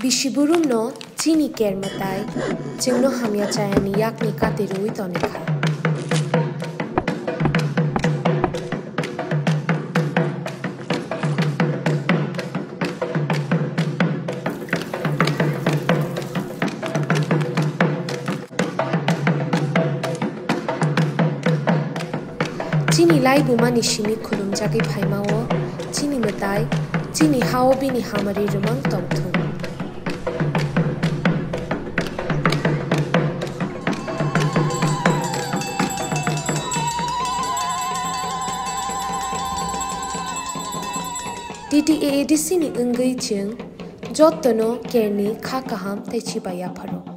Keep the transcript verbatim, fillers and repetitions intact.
Bisi burumno chini ker mwtai chwngno hamya chayani yakni kati rwui tonikha. Chini laibumani simi khulumjagwi phaimao chini mwtai chini hao bini hamari rwmang tongthung. T T A A D C ni wngwi chwng jottono kerni kha kaham tei chiba yapharok.